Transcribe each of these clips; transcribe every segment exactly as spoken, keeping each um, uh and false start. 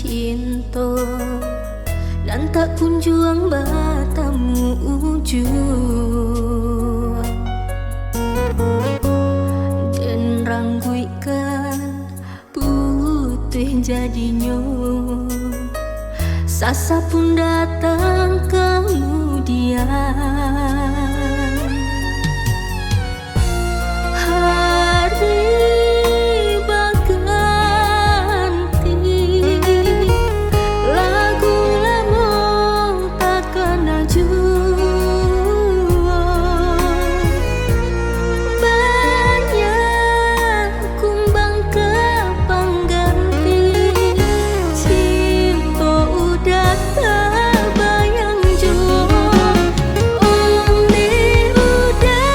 cinto, nan tak kunjuang batamu ujua. Den rangguikkan putuih jadinyo, sasa pun datang kamudian. Hari baganti, lagu lamo takana juo. Banyak kumbang ka pangganti, cinto udah tabayang juo. Ondeh udah,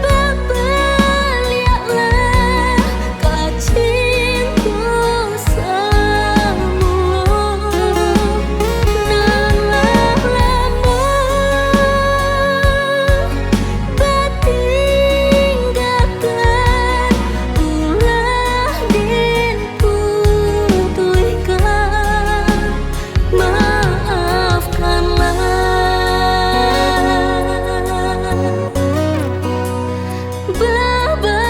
babaliaklah ka cinto samulo, nan lah lamo batinggakan, ulah den putuihkan, maafkanlah. Babaliaklah.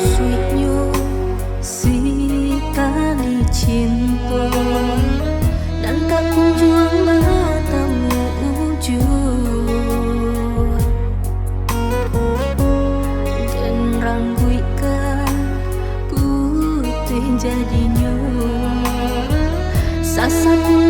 Kusuiknyo si tali cinto, nan tak kunjuang batamu ujua. Den rangguikkan putuih jadinyo, sasa pun